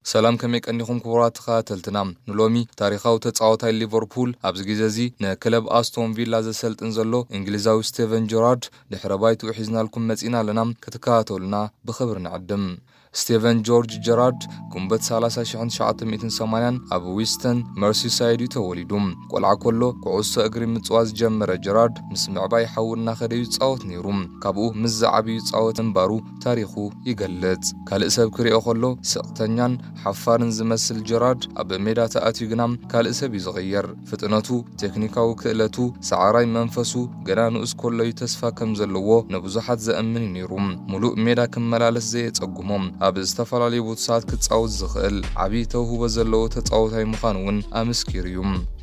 ሰላም፣ ከመይ ቀኒኹም ክቡራት ተኸታተልትና? ንሎሚ ታሪኻዊ ተጻዋታይ ሊቨርፑል፣ ኣብዚ ግዜ እዚ ንክለብ ኣስቶን ቪላ ዘሰልጥን ዘሎ እንግሊዛዊ ስቴቨን ጀራርድ ድሕረ ባይትኡ ሒዝናልኩም መጺና ኣለና። ክትከታተሉና ብኽብሪ ንዕድም። ስቴቨን ጆርጅ ጀራርድ ግንቦት ሰላሳ ሽሕን ትሽዓተ ሚእትን ሰማንያን ኣብ ዊስተን መርሲሳይድ እዩ ተወሊዱ። ቆልዓ ኮሎ ኩዕሶ እግሪ ምጽዋት ዝጀመረ ጀራርድ፣ ምስ ምዕባይ ሓዉ እናኸደ እዩ ዝጻወት ነይሩ። ካብኡ ምስ ዝዓቢ እዩ ዝጻወት ምንባሩ ታሪኹ ይገልጽ። ካልእ ሰብ ክሪኦ ከሎ ስቕተኛን ሓፋርን ዝመስል ጀራርድ፣ ኣብ ሜዳ ተኣትዩ ግና ካልእ ሰብ እዩ ዝቕየር። ፍጥነቱ፣ ቴክኒካዊ ክእለቱ፣ ሰዓራይ መንፈሱ፣ ገና ንኡስ ኮሎ እዩ ተስፋ ከም ዘለዎ ንብዙሓት ዘእምን እዩ ነይሩ። ሙሉእ ሜዳ ክመላለስ ዘየጸግሞ፣ ኣብ ዝተፈላለዩ ቦታታት ክጻወት ዝኽእል ዓቢ ተውህቦ ዘለዎ ተጻዋታይ ምዃኑ እውን ኣመስኪሩ እዩ።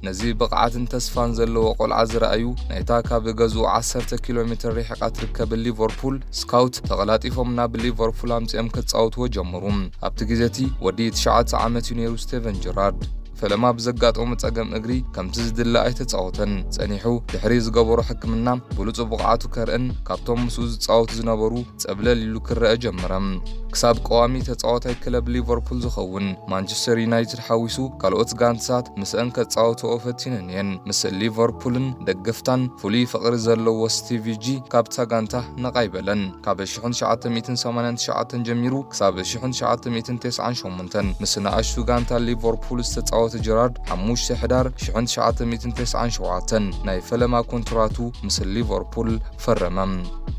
ነዚ ብቕዓትን ተስፋን ዘለዎ ቆልዓ ዝረኣዩ፣ ናይታ ካብ ገዝኡ ዓሰርተ ኪሎ ሜትር ርሒቓ ትርከብ ሊቨርፑል ስካውት፣ ተቐላጢፎም ናብ ሊቨርፑል ኣምጺኦም ከጻውትዎ ጀመሩ። ኣብቲ ግዜ እቲ ወዲ ትሽዓተ ዓመት እዩ ነይሩ ስቴቨን ጀራርድ። ፈለማ ብዘጋጠሞ ጸገም እግሪ ከምቲ ዝድለ ኣይተጻወተን። ጸኒሑ ድሕሪ ዝገበሮ ሕክምና ብሉጽ ብቕዓቱ ከርእን ካብቶም ምስኡ ዝጻወቱ ዝነበሩ ጸብለል ኢሉ ክረአ ጀመረ። ክሳብ ቀዋሚ ተጻዋታይ ክለብ ሊቨርፑል ዝኸውን ማንቸስተር ዩናይትድ ሓዊሱ ካልኦት ጋንታታት ምስአን ከጻወትኦ ፈቲነን እየን። ምስ ሊቨርፑልን ደገፍታን ፍሉይ ፍቕሪ ዘለዎ ስቲቪ ጂ ካብታ ጋንታ ነቓይ በለን። ካብ ሽሕን ትሽዓተ ሚእትን ሰማንያን ትሽዓተን ጀሚሩ ክሳብ ሽሕን ትሽዓተ ሚእትን ተስዓን ሸሞንተን ምስ ንኣሽቱ ጋንታ ሊቨርፑል ዝተጻወተ ጀራርድ፣ ሓሙሽተ ሕዳር ሽሕን ትሽዓተ ሚእትን ተስዓን ሸውዓተን ናይ ፈለማ ኮንትራቱ ምስ ሊቨርፑል ፈረመ።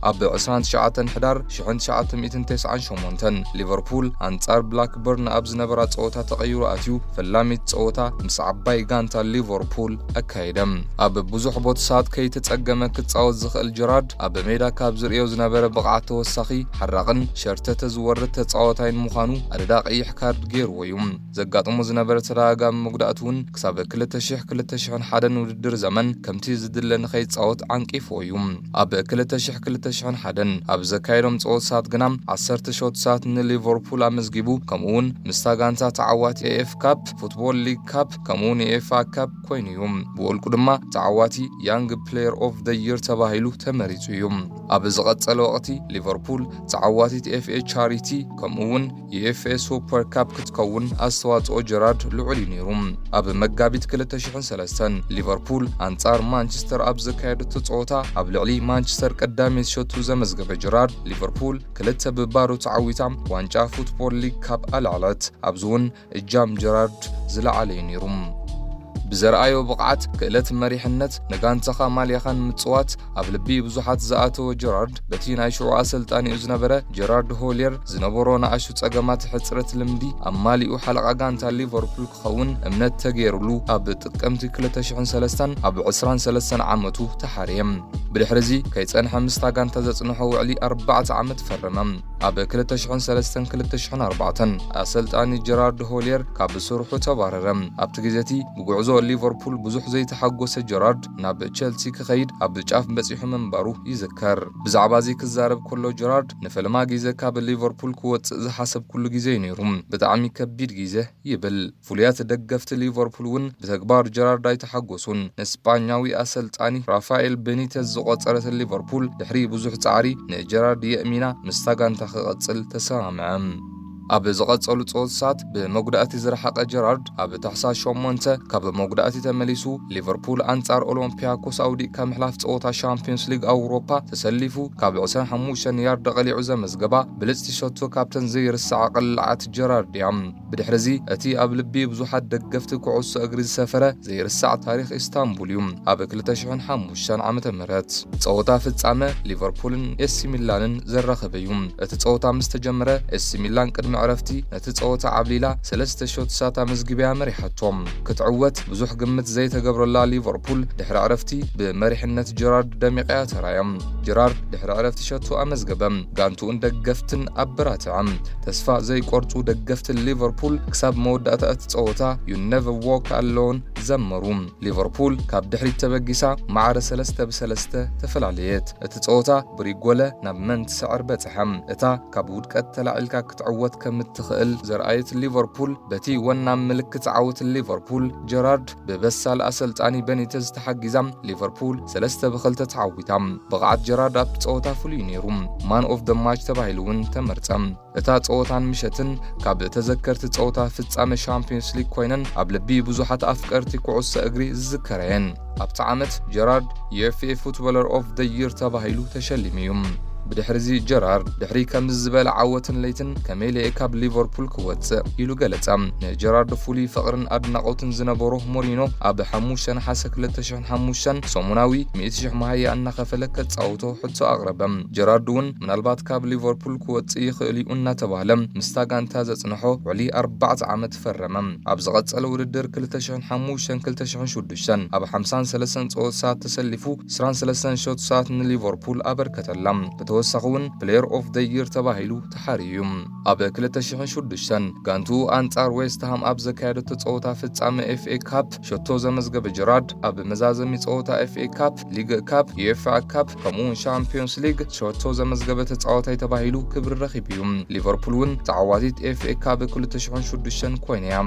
ኣብ ዕስራን ትሽዓተን ሕዳር ሽሕን ትሽዓተ ሚእትን ተስዓን ሸሞንተን ሊቨርፑል ኣንጻር ብላክበርን ኣብ ዝነበራ ጸወታ ተቐይሩ ኣትዩ፣ ፈላሚት ጸወታ ምስ ዓባይ ጋንታ ሊቨርፑል ኣካየደ። ኣብ ብዙሕ ቦታታት ከይተጸገመ ክጻወት ዝኽእል ጀራርድ፣ ኣብ ሜዳ ካብ ዝርእዮ ዝነበረ ብቕዓት ተወሳኺ፣ ሓራቕን ሸርተተ ዝወርድ ተጻዋታይን ምዃኑ ኣደዳ ቀይሕ ካርድ ገይርዎ እዩ። ዘጋጥሞ ዝነበረ ተደጋጋሚ መጉዳእቲ እውን ክሳብ ክልተ ሽሕ ክልተ ሽሕን ሓደን ውድድር ዘመን ከምቲ ዝድለ ንኸይጻወት ዓንቂፍዎ እዩ። ኣብ ክልተ ሽሕ ክልተ ሽሕን ሓደን ኣብ ዘካየዶም ጸወታታት ግና ዓሰርተ ሸቶታት ንሊቨርፑል ኣመዝጊቡ፣ ከምኡ እውን ምስታ ጋንታ ተዓዋቲ ኤኤፍ ካፕ፣ ፉትቦል ሊግ ካፕ፣ ከምኡ እውን የኤፋ ካፕ ኮይኑ እዩ። ብወልቁ ድማ ተዓዋቲ ያንግ ፕሌየር ኦፍ ዘ ይር ተባሂሉ ተመሪጹ እዩ። ኣብ ዝቐጸለ ወቕቲ ሊቨርፑል ተዓዋቲት ኤፍኤ ቻሪቲ ከምኡ እውን የኤፍኤ ሱፐር ካፕ ክትከውን ኣስተዋጽኦ ጀራርድ ልዑል እዩ ነይሩ። ኣብ መጋቢት ክልተ ሽሕን ሰለስተን ሊቨርፑል ኣንጻር ማንቸስተር ኣብ ዘካየደቶ ጸወታ ኣብ ልዕሊ ማንቸስተር ቀዳመይቲ ሸቱ ዘመዝገበ ጀራርድ፣ ሊቨርፑል ክልተ ብባዶ ተዓዊታ ዋንጫ ፉትቦል ሊግ ካፕ ኣለዓለት። ኣብዚ እውን እጃም ጀራርድ ዝለዓለ እዩ ነይሩ። ብዘርኣዮ ብቕዓት፣ ክእለት መሪሕነት፣ ንጋንታኻ ማልያኻን ምጽዋት ኣብ ልቢ ብዙሓት ዝኣተወ ጀራርድ፣ በቲ ናይ ሽዑ ኣሰልጣኒኡ ዝነበረ ጀራርድ ሆልየር ዝነበሮ ንኣሽቱ ጸገማት ሕጽረት ልምዲ ኣማሊኡ ሓለቓ ጋንታ ሊቨርፑል ክኸውን እምነት ተገይሩሉ ኣብ ጥቅምቲ ክልተ ሽሕን ሰለስተን ኣብ ዕስራን ሰለስተን ዓመቱ ተሓርየ። ብድሕሪ እዚ ከይጸንሐ ምስታ ጋንታ ዘጽንሖ ውዕሊ ኣርባዕተ ዓመት ፈረመ። ኣብ ክልተ ሽሕን ሰለስተን ክልተ ሽሕን ኣርባዕተን ኣሰልጣኒ ጀራርድ ሆልየር ካብ ስርሑ ተባረረ። ኣብቲ ግዜ እቲ ብጉዕዞ ሊቨርፑል ብዙሕ ዘይተሓጎሰ ጀራርድ ናብ ቸልሲ ክኸይድ ኣብ ጫፍ በጺሑ ምንባሩ ይዝከር። ብዛዕባ እዚ ክዛረብ ከሎ ጀራርድ፣ "ንፈለማ ግዜ ካብ ሊቨርፑል ክወጽእ ዝሓሰብኩሉ ግዜ እዩ ነይሩ። ብጣዕሚ ከቢድ ግዜ" ይብል። ፍሉያት ደገፍቲ ሊቨርፑል እውን ብተግባር ጀራርድ ኣይተሓጎሱን። ንስጳኛዊ ኣሰልጣኒ ራፋኤል ቤኒተዝ ዝቖጸረት ሊቨርፑል ድሕሪ ብዙሕ ጻዕሪ ንጀራርድ የእሚና ምስታ ጋንታ ክቐጽል ተሰማምዐ። ኣብ ዝቐጸሉ ጸወታታት ብመጉዳእቲ ዝረሓቐ ጀራርድ ኣብ ታሕሳስ ሸሞንተ ካብ መጉዳእቲ ተመሊሱ ሊቨርፑል ኣንጻር ኦሎምፒያኮስ ኣውዲቕካ ምሕላፍ ጸወታ ሻምፒዮንስ ሊግ ኣውሮፓ ተሰሊፉ ካብ ዕስራን ሓሙሽተን ያርድ ቀሊዑ ዘመዝገባ ብልጽቲ ሸቶ ካብተን ዘይርሳዓ ቅልዓት ጀራርድ እያ። ብድሕሪ እዚ እቲ ኣብ ልቢ ብዙሓት ደገፍቲ ኩዕሶ እግሪ ዝሰፈረ ዘይርሳዕ ታሪኽ ኢስታንቡል እዩ። ኣብ ክልተ ሽሕን ሓሙሽተን ዓመተ ምህረት ጸወታ ፍጻመ ሊቨርፑልን ኤሲ ሚላንን ዘራኸበ እዩ። እቲ ጸወታ ምስ ተጀመረ፣ ኤሲ ሚላን ቅድሚ ዕረፍቲ ነቲ ጸወታ ዓብሊላ ሰለስተ ሸቶታት ኣመዝጊባ እያ መሪሓቶ። ክትዕወት ብዙሕ ግምት ዘይተገብረላ ሊቨርፑል ድሕሪ ዕረፍቲ ብመሪሕነት ጀራርድ ደሚቓ እያ ተራእያ። ጀራርድ ድሕሪ ዕረፍቲ ሸቶ ኣመዝገበ። ጋንትኡን ደገፍትን ኣበራትዐ። ተስፋ ዘይቆርጹ ደገፍቲ ሊቨርፑል ክሳብ መወዳእታ እቲ ጸወታ You Never Walk Alone ዘመሩ። ሊቨርፑል ካብ ድሕሪት ተበጊሳ ማዕረ ሰለስተ ብሰለስተ ተፈላለየት። እቲ ጸወታ ብሪጎለ ናብ መን ትስዕር በጽሐ። እታ ካብ ውድቀት ተላዒልካ ክትዕወት ከም እትኽእል ዘርኣየት ሊቨርፑል፣ በቲ ወናም ምልክት ዓወት ሊቨርፑል ጀራርድ ብበሳል ኣሰልጣኒ ቤኒተዝ ተሓጊዛ ሊቨርፑል ሰለስተ ብኽልተ ተዓዊታ። ብቕዓት ጀራርድ ኣብቲ ጸወታ ፍሉይ ነይሩ። ማን ኦፍ ደ ማች ተባሂሉ እውን ተመርጸ። እታ ጸወታን ምሸትን ካብ ተዘከርቲ ጸወታ ፍጻመ ሻምፒዮንስ ሊግ ኮይነን ኣብ ልቢ ብዙሓት ኣፍቀርቲ ኩዕሶ እግሪ ዝዝከራ እየን። ኣብቲ ዓመት ጀራርድ ዩ ኤፍ ኤ ፉትቦለር ኦፍ ደ ይር ተባሂሉ ተሸሊሙ እዩ። ብድሕሪዚ ጀራርድ ድሕሪ ከምዚ ዝበለ ዓወትን ለይትን ከመይ ኢለ እየ ካብ ሊቨርፑል ክወጽእ ኢሉ ገለጸ። ንጀራርድ ፍሉይ ፍቕርን ኣድናቖትን ዝነበሮ ሞሪኖ ኣብ ሓሙሽተ ነሓሰ ክልተ ሽሕን ሓሙሽተን ሰሙናዊ ሚእቲ ሽሕ መሃያ እናኸፈለ ከጻውቶ ሕቶ ኣቕረበ። ጀራርድ እውን ምናልባት ካብ ሊቨርፑል ክወጽእ ይኽእል እዩ እናተባህለ ምስታ ጋንታ ዘጽንሖ ውዕሊ ኣርባዕተ ዓመት ፈረመ። ኣብ ዝቐጸለ ውድድር ክልተ ሽሕን ሓሙሽተን ክልተ ሽሕን ሽዱሽተን ኣብ ሓምሳን ሰለስተን ጸወታታት ተሰሊፉ ዕስራን ሰለስተን ሸቶታት ንሊቨርፑል ኣበርከተላ። ብተወሳኺ እውን ፕሌየር ኦፍ ደ ይር ተባሂሉ ተሓርዩ እዩ። ኣብ ክልተ ሽሕን ሽዱሽተን ጋንቱ ኣንጻር ዌስትሃም ኣብ ዘካየደቶ ጸወታ ፍጻመ ኤፍ ኤ ካፕ ሸቶ ዘመዝገበ ጀራርድ ኣብ መዛዘሚ ጸወታ ኤፍ ኤ ካፕ፣ ሊግ ካፕ፣ ዩ ኤፍ ኤ ካፕ ከምኡ እውን ሻምፒዮንስ ሊግ ሸቶ ዘመዝገበ ተጻዋታይ ተባሂሉ ክብሪ ረኺቡ እዩ። ሊቨርፑል እውን ተዓዋቲት ኤፍ ኤ ካፕ ክልተ ሽሕን ሽዱሽተን ኮይና እያ።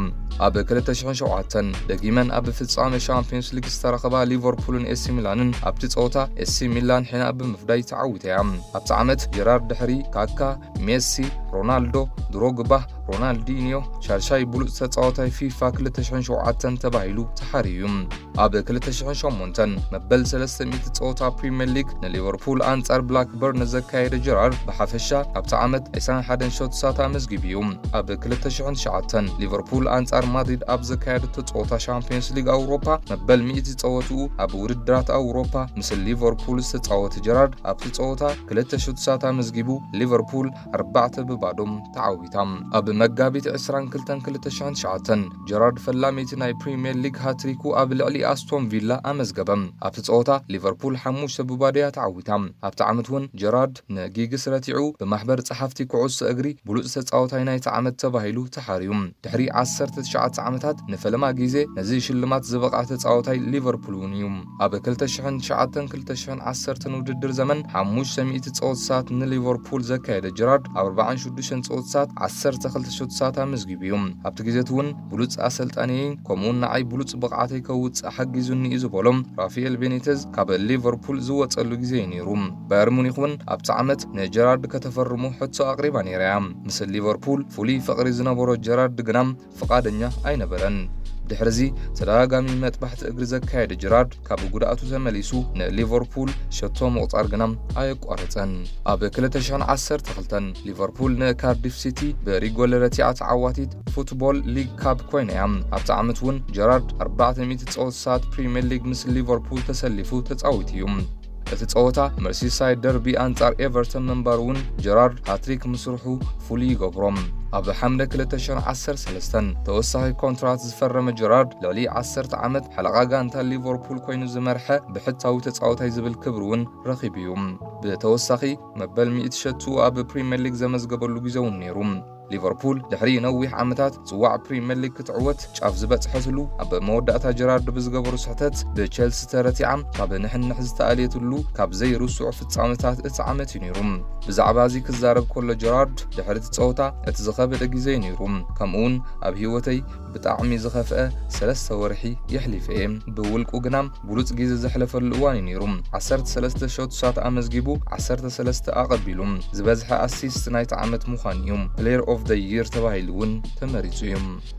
ኣብ ክልተ ሽሕን ሸውዓተን ደጊመን ኣብ ፍጻመ ሻምፒዮንስ ሊግ ዝተራኸባ ሊቨርፑልን ኤሲ ሚላንን ኣብቲ ጸወታ ኤሲ ሚላን ሒና ብምፍዳይ ተዓዊታ እያ። ኣብቲ ዓመት ጀራርድ ድሕሪ ካካ፣ ሜሲ፣ ሮናልዶ፣ ድሮግባ፣ ሮናልዲኒዮ ሻድሻይ ብሉጽ ተጻዋታይ ፊፋ ክልተ ሽሕን ሸውዓተን ተባሂሉ ተሓርዩ እዩ። ኣብ ክልተ ሽሕን ሸሞንተን መበል ሰለስተ ሚእቲ ጸወታ ፕሪምየር ሊግ ንሊቨርፑል ኣንጻር ብላክበርን ዘካየደ ጀራርድ ብሓፈሻ ኣብቲ ዓመት ዕስራን ሓደን ሸቶታት ኣመዝጊቡ እዩ። ኣብ ክልተ ሽሕን ትሽዓተን ሊቨርፑል ኣንጻር ማድሪድ ኣብ ዘካየደቶ ጸወታ ሻምፒዮንስ ሊግ ኣውሮፓ መበል ሚእቲ ጸወትኡ ኣብ ውድድራት ኣውሮፓ ምስ ሊቨርፑል ዝተጻወተ ጀራርድ ኣብቲ ጸወታ ክልተ ሸቶታት ኣመዝጊቡ ሊቨርፑል ኣርባዕተ ብባዶ ተዓዊታ። ኣብ መጋቢት ዕስራን ክልተን ክልተ ሽሕን ትሽዓተን ጀራርድ ፈላመይቲ ናይ ፕሪምየር ሊግ ሃትሪኩ ኣብ ልዕሊ ኣስቶን ቪላ ኣመዝገበ። ኣብቲ ጸወታ ሊቨርፑል ሓሙሽተ ብባዶ እያ ተዓዊታ። ኣብቲ ዓመት እውን ጀራርድ ንጊግስ ረቲዑ ብማሕበር ጸሓፍቲ ኩዕሶ እግሪ ብሉጽ ተጻዋታይ ናይቲ ዓመት ተባሂሉ ተሓርዩ። ድሕሪ ዓሰርተ ትሽዓተ ዓመታት ንፈለማ ግዜ ነዚ ሽልማት ዝበቕዐ ተጻዋታይ ሊቨርፑል እውን እዩ። ኣብ ክልተ ሽሕን ትሽዓተን ክልተ ሽሕን ዓሰርተን ውድድር ዘመን ሓሙሽተ ሚእቲ ጸወታታት ንሊቨርፑል ዘካየደ ጀራርድ ኣብ ኣርባዓን ሽዱሽተን ጸወታታት ዓሰርተ ክልተ ሸቶታት ኣመዝጊቡ እዩ። ኣብቲ ግዜ እቲ እውን ብሉጽ ኣሰልጣኒየይ ከምኡውን ንዓይ ብሉጽ ብቕዓተይ ከውጽእ ሓጊዙኒ እዩ ዝበሎ ራፋኤል ቤኒተዝ ካብ ሊቨርፑል ዝወጸሉ ግዜ እዩ ነይሩ። ባየር ሙኒክ እውን ኣብቲ ዓመት ንጀራርድ ከተፈርሞ ሕቶ ኣቕሪባ ነይራ እያ። ምስ ሊቨርፑል ፍሉይ ፍቕሪ ዝነበሮ ጀራርድ ግና ፍቓደኛ ኣይነበረን። ድሕሪዚ ተደጋጋሚ መጥባሕቲ እግሪ ዘካየደ ጀራርድ ካብ ጉድኣቱ ተመሊሱ ንሊቨርፑል ሸቶ ምቑጻር ግና ኣየቋረጸን። ኣብ ክልተ ሽሕን ዓሰርተ ክልተን ሊቨርፑል ንካርዲፍ ሲቲ ብሪጎል ረቲዓ ተዓዋቲት ፉትቦል ሊግ ካፕ ኮይና እያ። ኣብቲ ዓመት እውን ጀራርድ ኣርባዕተ ሚእቲ ጸወታታት ፕሪምየር ሊግ ምስ ሊቨርፑል ተሰሊፉ ተጻዊቱ እዩ። እቲ ጸወታ መርሲሳይድ ደርቢ ኣንጻር ኤቨርተን ምንባሩ እውን ጀራርድ ሃትሪክ ምስርሑ ፍሉይ ይገብሮ። ኣብ ሓምለ ክልተ ሽሕን ዓሰርተ ሰለስተን ተወሳኺ ኮንትራት ዝፈረመ ጀራርድ ልዕሊ ዓሰርተ ዓመት ሓለቓ ጋንታ ሊቨርፑል ኮይኑ ዝመርሐ ብሕታዊ ተጻዋታይ ዝብል ክብሪ እውን ረኺቡ እዩ። ብተወሳኺ መበል ሚእቲ ሸቱ ኣብ ፕሪምየር ሊግ ዘመዝገበሉ ግዜ እውን ነይሩ። ሊቨርፑል ድሕሪ ነዊሕ ዓመታት ጽዋዕ ፕሪምየር ሊግ ክትዕወት ጫፍ ዝበጽሐትሉ፣ ኣብ መወዳእታ ጀራርድ ብዝገበሩ ስሕተት ብቸልሲ ተረቲዓ ካብ ንሕንሕ ዝተኣልየትሉ ካብ ዘይርስዑ ፍጻመታት እቲ ዓመት እዩ ነይሩ። ብዛዕባ እዚ ክዛረብ ከሎ ጀራርድ ድሕሪ እቲ ጸወታ እቲ ዝኸበደ ግዜ እዩ ነይሩ፣ ከምኡውን ኣብ ህይወተይ ብጣዕሚ ዝኸፍአ ሰለስተ ወርሒ የሕሊፈ እየ። ብውልቁ ግና ብሉጽ ግዜ ዘሕለፈሉ እዋን እዩ ነይሩ። ዓሰርተ ሰለስተ ሸቶታት ኣመዝጊቡ፣ ዓሰርተ ሰለስተ ኣቐቢሉ። ዝበዝሐ ኣሲስት ናይቲ ዓመት ምዃኑ እዩ። ፕሌየር ኦፍ ደ ይር ተባሂሉ እውን ተመሪጹ እዩ።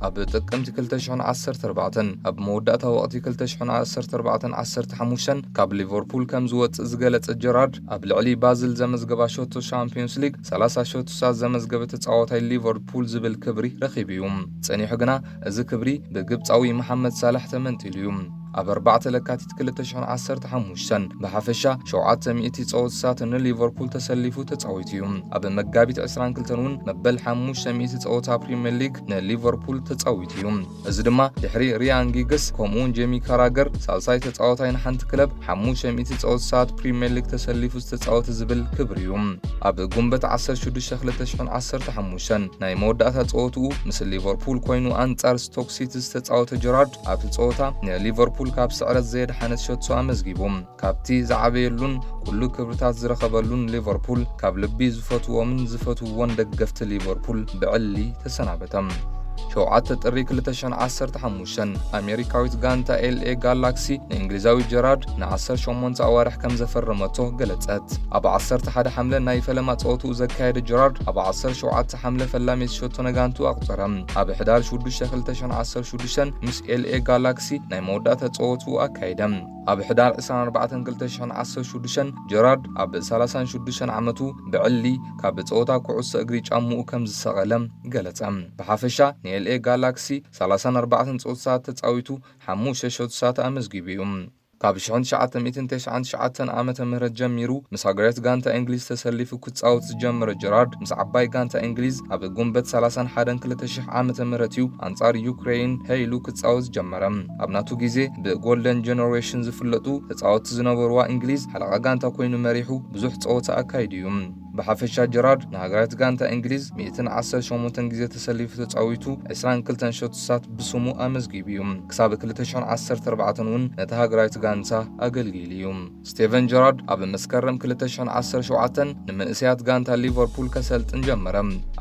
ኣብ ጥቅምቲ ክልተ ሽሕን ዓሰርተ ኣርባዕተን ኣብ መወዳእታ ወቕቲ ክልተ ሽሕን ዓሰርተ ኣርባዕተን ዓሰርተ ሓሙሽተን ካብ ሊቨርፑል ከም ዝወጽእ ዝገለጸ ጀራርድ ኣብ ልዕሊ ባዝል ዘመዝገባ ሸቶ ሻምፒዮንስ ሊግ ሰላሳ ሸቶታት ዘመዝገበ ተጻዋታይ ሊቨርፑል ዝብል ክብሪ ረኺቡ እዩ። ጸኒሑ ግና እዚ ክብሪ ብግብጻዊ መሓመድ ሳላሕ ተመንጢሉ እዩ። ኣብ ኣርባዕተ ለካቲት ክልተ ሽሕን ዓሰርተ ሓሙሽተን ብሓፈሻ ሸውዓተ ሚእቲ ጸወታታት ንሊቨርፑል ተሰሊፉ ተጻዊቱ እዩ። ኣብ መጋቢት ዕስራን ክልተን እውን መበል ሓሙሽተ ሚእቲ ጸወታ ፕሪምየር ሊግ ንሊቨርፑል ተጻዊቱ እዩ። እዚ ድማ ድሕሪ ሪያን ጊግስ ከምኡውን ጄሚ ካራገር ሳልሳይ ተጻዋታይ ንሓንቲ ክለብ ሓሙሽተ ሚእቲ ጸወታታት ፕሪምየር ሊግ ተሰሊፉ ዝተጻወተ ዝብል ክብሪ እዩ። ኣብ ጉንበት ዓሰርተ ሽዱሽተ ክልተ ሽሕን ዓሰርተ ሓሙሽተን ናይ መወዳእታ ጸወትኡ ምስ ሊቨርፑል ኮይኑ ኣንጻር ስቶክ ሲቲ ዝተጻወተ ጀራርድ ኣብቲ ጸወታ ንሊቨርፑል ካብ ስዕረት ዘየድሓነት ሸቶ ኣመዝጊቡ። ካብቲ ዝዓበየሉን ኩሉ ክብርታት ዝረኸበሉን ሊቨርፑል ካብ ልቢ ዝፈትዎምን ዝፈትውዎን ደገፍቲ ሊቨርፑል ብዕሊ ተሰናበተ። ሸውዓተ ጥሪ ክልተ ሽሕን ዓሰርተ ሓሙሽተን፣ ኣሜሪካዊት ጋንታ ኤል ኤ ጋላክሲ ንእንግሊዛዊ ጀራርድ ን ዓሰርተ ሸሞንተ ኣዋርሕ ከም ዘፈረመቶ ገለጸት። ኣብ ዓሰርተ ሓደ ሓምለ ናይ ፈለማ ጸወትኡ ዘካየደ ጀራርድ፣ ኣብ ዓሰርተ ሸውዓተ ሓምለ ፈላሚ ሸቶ ነጋንቱ ኣቑጸረ። ኣብ ሕዳር ሽዱሽተ ክልተ ሽሕን ዓሰርተ ሽዱሽተን ምስ ኤል ኤ ጋላክሲ ናይ መወዳእታ ጸወትኡ ኣካየደ። ኣብ ሕዳር ዕስራን ኣርባዕተን ክልተ ሽሕን ዓሰርተ ሽዱሽተን፣ ጀራርድ ኣብ ሰላሳን ሽዱሽተን ዓመቱ ብዕሊ ካብ ጸወታ ኩዕሶ እግሪ ጫምኡ ከም ዝሰቐለ ገለጸ። ብሓፈሻ ንኤል ኤ ጋላክሲ ሰላሳን ኣርባዕተን ጸወታታት ተጻዊቱ፣ ሓሙሽተ ሸቶታት ኣመዝጊቡ እዩ። ካብ ሽሕን ትሽዓተ ሚእትን ተስዓን ትሽዓተን ዓመተ ምህረት ጀሚሩ ምስ ሃገራዊት ጋንታ እንግሊዝ ተሰሊፉ ክጻወት ዝጀመረ ጀራርድ፣ ምስ ዓባይ ጋንታ እንግሊዝ ኣብ ጉንበት ሰላሳን ሓደን ክልተ ሽሕ ዓመተ ምህረት እዩ ኣንጻር ዩክሬይን ሀይሉ ክጻወት ዝጀመረ። ኣብ ናቱ ግዜ ብጎልደን ጀነሬሽን ዝፍለጡ ተጻወትቲ ዝነበርዋ እንግሊዝ ሓለቓ ጋንታ ኮይኑ መሪሑ ብዙሕ ጸወታ ኣካይዱ እዩ። ብሓፈሻ ጀራርድ ንሃገራዊት ጋንታ እንግሊዝ ሚእትን ዓሰርተ ሸሞንተን ግዜ ተሰሊፉ ተጻዊቱ ዕስራን ክልተን ሸቶታት ብስሙ ኣመዝጊቡ እዩ። ክሳብ ክልተ ሽሕን ዓሰርተ ኣርባዕተን እውን ነታ ሃገራዊት ጋንታ ኣገልጊሉ እዩ። ስቴቨን ጀራርድ ኣብ መስከረም ክልተ ሽሕን ዓሰርተ ሸውዓተን ንመንእሰያት ጋንታ ሊቨርፑል ከሰልጥን ጀመረ።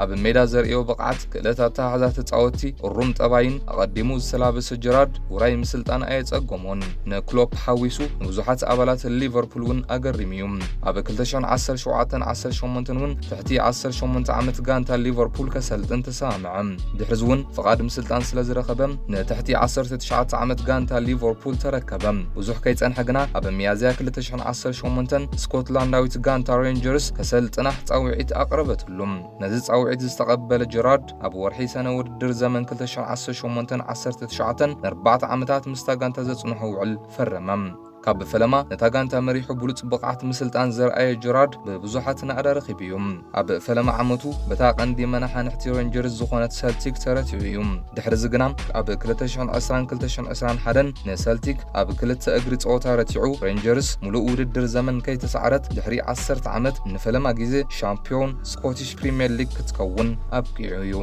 ኣብ ሜዳ ዘርእዮ ብቕዓት፣ ክእለት ኣተሓሕዛ ተጻወትቲ፣ እሩም ጠባይን ኣቐዲሙ ዝተላበሰ ጀራርድ ውራይ ምስልጣን ኣየጸገሞን። ንክሎፕ ሓዊሱ ንብዙሓት ኣባላት ሊቨርፑል እውን ኣገሪሙ እዩ። ኣብ ክልተ ሽሕን ዓሰርተ ሸውዓተን ዓሰርተ ሸሞንተን እውን ትሕቲ ዓሰርተ ሸሞንተ ዓመት ጋንታ ሊቨርፑል ከሰልጥን ተሰማምዐ። ድሕሪዚ እውን ፍቓድ ምስልጣን ስለ ዝረኸበ ንትሕቲ ዓሰርተ ትሽዓተ ዓመት ጋንታ ሊቨርፑል ተረከበ። ብዙሕ ከይጸንሐ ግና ኣብ ሚያዝያ ክልተ ሽሕን ዓሰርተ ሸሞንተን ስኮትላንዳዊት ጋንታ ሬንጀርስ ከሰልጥና ጻውዒት ኣቕረበትሉ። ነዚ ጻውዒት ዝተቐበለ ጀራርድ ኣብ ወርሒ ሰነ ውድድር ዘመን ክልተ ሽሕን ዓሰርተ ሸሞንተን ዓሰርተ ትሽዓተን ንኣርባዕተ ዓመታት ምስታ ጋንታ ዘጽንሖ ውዕል ፈረመ። ካብ ፈለማ ነታ ጋንታ መሪሑ ብሉጽ ብቕዓት ምስልጣን ዘርኣየ ጀራርድ ብብዙሓት ናእዳ ረኺቡ እዩ። ኣብ ፈለማ ዓመቱ በታ ቀንዲ መናሓንሕቲ ሬንጀርስ ዝኾነት ሰልቲክ ተረቲዑ እዩ። ድሕሪዚ ግና ኣብ ክልተ ሽሕን ዕስራን ክልተ ሽሕን ዕስራን ሓደን ንሰልቲክ ኣብ ክልተ እግሪ ጸወታ ረቲዑ፣ ሬንጀርስ ሙሉእ ውድድር ዘመን ከይተሳዕረት ድሕሪ ዓሰርተ ዓመት ንፈለማ ግዜ ሻምፒዮን ስኮቲሽ ፕሪምየር ሊግ ክትከውን ኣብቂዑ እዩ።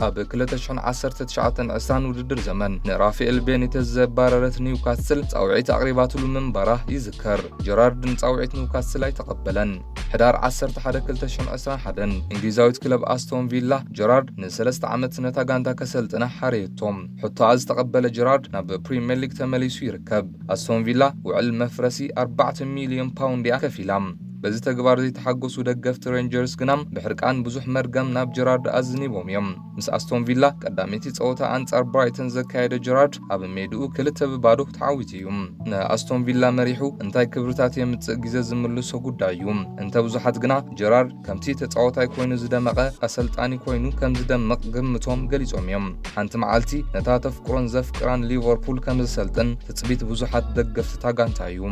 ኣብ ክልተ ሽሕን ዓሰርተ ትሽዓተን ዕስራን ውድድር ዘመን ንራፋኤል ቤኒተዝ ዘባረረት ኒውካስል ጻውዒት ኣቕሪባትሉ ምንባራ ይዝከር። ጀራርድ ንጻውዒት ኒውካስል ኣይተቐበለን። ሕዳር ዓሰርተ ሓደ ክልተ ሽሕን ዕስራን ሓደን እንግሊዛዊት ክለብ ኣስቶን ቪላ ጀራርድ ንሰለስተ ዓመት ነታ ጋንታ ከሰልጥና ሓረየቶ። ሕቶኣ ዝተቐበለ ጀራርድ ናብ ፕሪምየር ሊግ ተመሊሱ ይርከብ። ኣስቶን ቪላ ውዕል መፍረሲ ኣርባዕተ ሚልዮን ፓውንድ እያ ከፊላ። በዚ ተግባር ዘይተሓጎሱ ደገፍቲ ሬንጀርስ ግና ብሕርቃን ብዙሕ መርገም ናብ ጀራርድ ኣዝኒቦም እዮም። ምስ ኣስቶን ቪላ ቀዳመይቲ ጸወታ ኣንጻር ብራይተን ዘካየደ ጀራርድ ኣብ ሜድኡ ክልተ ብባዶ ተዓዊቱ እዩ። ንኣስቶን ቪላ መሪሑ እንታይ ክብርታት የምጽእ ግዜ ዝምልሶ ጉዳይ እዩ። እንተ ብዙሓት ግና ጀራርድ ከምቲ ተጻዋታይ ኮይኑ ዝደመቐ ኣሰልጣኒ ኮይኑ ከም ዝደምቕ ግምቶም ገሊጾም እዮም። ሓንቲ መዓልቲ ነታ ተፍቅሮን ዘፍቅራን ሊቨርፑል ከም ዘሰልጥን ትጽቢት ብዙሓት ደገፍቲ እታ ጋንታ እዩ።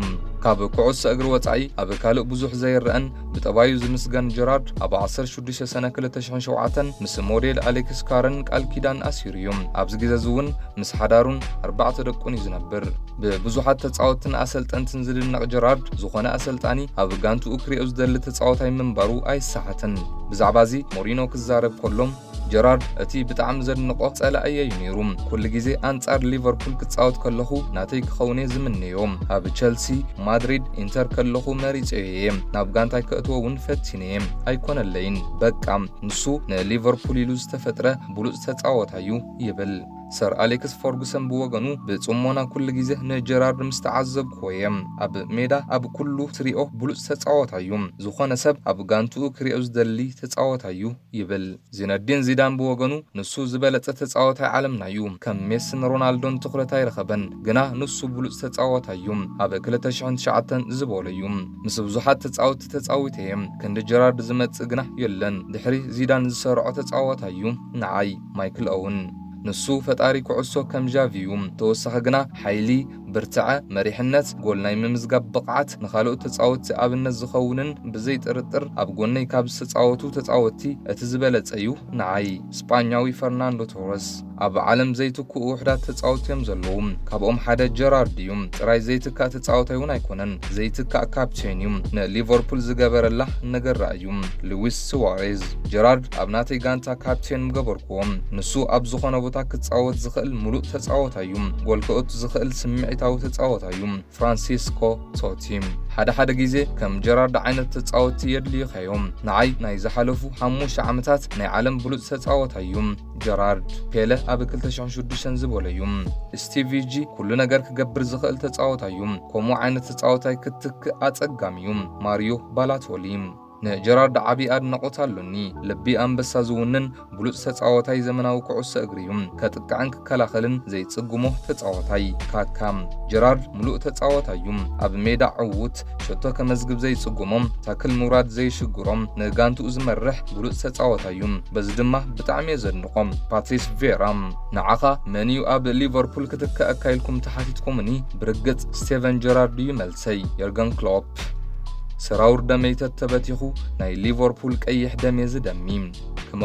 ካብ ኩዕሶ እግሪ ወጻኢ ኣብ ካልእ ብዙሕ ዘይረኣን ብጠባዩ ዝምስገን ጀራርድ ኣብ ዓሰርተ ሽዱሽተ ሰነ ክልተ ሽሕን ሸውዓተን ምስ ሞዴል ኣሌክስ ካረን ቃል ኪዳን ኣሲሩ እዩ። ኣብዚ ግዜ እዚ እውን ምስ ሓዳሩን ኣርባዕተ ደቁን እዩ ዝነብር። ብብዙሓት ተጻወትትን ኣሰልጠንትን ዝድነቕ ጀራርድ፣ ዝኾነ ኣሰልጣኒ ኣብ ጋንትኡ ክሪኦ ዝደሊ ተጻዋታይ ምንባሩ ኣይሰሓትን። ብዛዕባ እዚ ሞሪኖ ክዛረብ ከሎ፣ ጀራርድ እቲ ብጣዕሚ ዘድንቖ ጸላእየ እዩ ነይሩ። ኩሉ ግዜ ኣንጻር ሊቨርፑል ክጻወት ከለኹ ናተይ ክኸውን እየ ዝምነዮ። ኣብ ቸልሲ፣ ማድሪድ፣ ኢንተር ከለኹ መሪጸዮ እየ። ናብ ጋንታይ ከእትዎ እውን ፈቲነ እየ። ኣይኮነለይን። በቃ፣ ንሱ ንሊቨርፑል ኢሉ ዝተፈጥረ ብሉጽ ተጻዋታይ እዩ ይብል። ሰር ኣሌክስ ፈርጉሰን ብወገኑ፣ ብጽሞና ኩሉ ግዜ ንጀራርድ ምስ ተዓዘብክዎ እየ። ኣብ ሜዳ ኣብ ኩሉ ትሪኦ ብሉጽ ተጻዋታይ እዩ። ዝኾነ ሰብ ኣብ ጋንትኡ ክሪኦ ዝደሊ ተጻዋታይ እዩ ይብል። ዚነዲን ዚዳን ብወገኑ፣ ንሱ ዝበለጸ ተጻዋታይ ዓለምና እዩ። ከም ሜስን ሮናልዶን ትኹረት ኣይረኸበን፣ ግና ንሱ ብሉጽ ተጻዋታይ እዩ። ኣብ ክልተ ሽሕን ትሽዓተን ዝበሎ እዩ። ምስ ብዙሓት ተጻወትቲ ተጻዊተ እየ። ክንዲ ጀራርድ ዝመጽእ ግና የለን። ድሕሪ ዚዳን ዝሰርዖ ተጻዋታይ እዩ ንዓይ። ማይክል ኦውን። ንሱ ፈጣሪ ኩዕሶ ከም ዣቪ እዩ። ተወሳኺ ግና ሓይሊ፣ ብርትዐ፣ መሪሕነት፣ ጎል ናይ ምምዝጋብ ብቕዓት፣ ንኻልኦት ተጻወትቲ ኣብነት ዝኸውንን ብዘይ ጥርጥር ኣብ ጎነይ ካብ ዝተጻወቱ ተጻወትቲ እቲ ዝበለጸ እዩ ንዓይ። ስጳኛዊ ፈርናንዶ ቶረስ። ኣብ ዓለም ዘይትክኡ ውሑዳት ተጻወትቲ እዮም ዘለዉ። ካብኦም ሓደ ጀራርድ እዩ። ጥራይ ዘይትካእ ተጻዋታይ እውን ኣይኮነን፣ ዘይትካእ ካፕቴን እዩ። ንሊቨርፑል ዝገበረላ ነገር ርኣዩ። ሉዊስ ሱዋሬዝ። ጀራርድ ኣብ ናተይ ጋንታ ካፕቴን ምገበርኩዎ። ንሱ ኣብ ዝኾነ ቦታ ክጻወት ዝኽእል ምሉእ ተጻዋታይ እዩ። ጎል ከእቱ ዝኽእል ስምዒታዊ ተጻዋታይ እዩ። ፍራንሲስኮ ቶቲ። ሓደ ሓደ ግዜ ከም ጀራርድ ዓይነት ተጻወትቲ የድልዩኻ እዮም። ንዓይ ናይ ዝሓለፉ ሓሙሽተ ዓመታት ናይ ዓለም ብሉጽ ተጻዋታይ እዩ ጀራርድ። ፔለ ኣብ ክልተ ሽሕን ሽዱሽተን ዝበሎ እዩ። ስቲቪ ጂ ኩሉ ነገር ክገብር ዝኽእል ተጻዋታይ እዩ። ከምኡ ዓይነት ተጻዋታይ ክትክእ ኣጸጋሚ እዩ። ማሪዮ ባላቶሊ። ንጀራርድ ዓቢ ኣድናቖት ኣሎኒ። ልቢ ኣንበሳ ዝውንን ብሉጽ ተጻዋታይ ዘመናዊ ኩዕሶ እግሪ እዩ። ከጥቅዕን ክከላኸልን ዘይጽግሞ ተጻዋታይ። ካካ። ጀራርድ ምሉእ ተጻዋታይ እዩ። ኣብ ሜዳ ዕዉት፣ ሸቶ ከመዝግብ ዘይጽግሞ፣ ታክል ምውራድ ዘይሽግሮ፣ ንጋንትኡ ዝመርሕ ብሉጽ ተጻዋታይ እዩ። በዚ ድማ ብጣዕሚ እየ ዘድንቖ። ፓትሪስ ቬራ። ንዓኻ መን እዩ ኣብ ሊቨርፑል ክትከኣካ ኢልኩም ተሓቲትኩምኒ? ብርግጽ ስቴቨን ጀራርድ እዩ መልሰይ። የርገን ክሎፕ። ሰራውር ደመይ ተተበቲኹ ናይ ሊቨርፑል ቀይሕ ደም እየ ዝደሚ። ክመ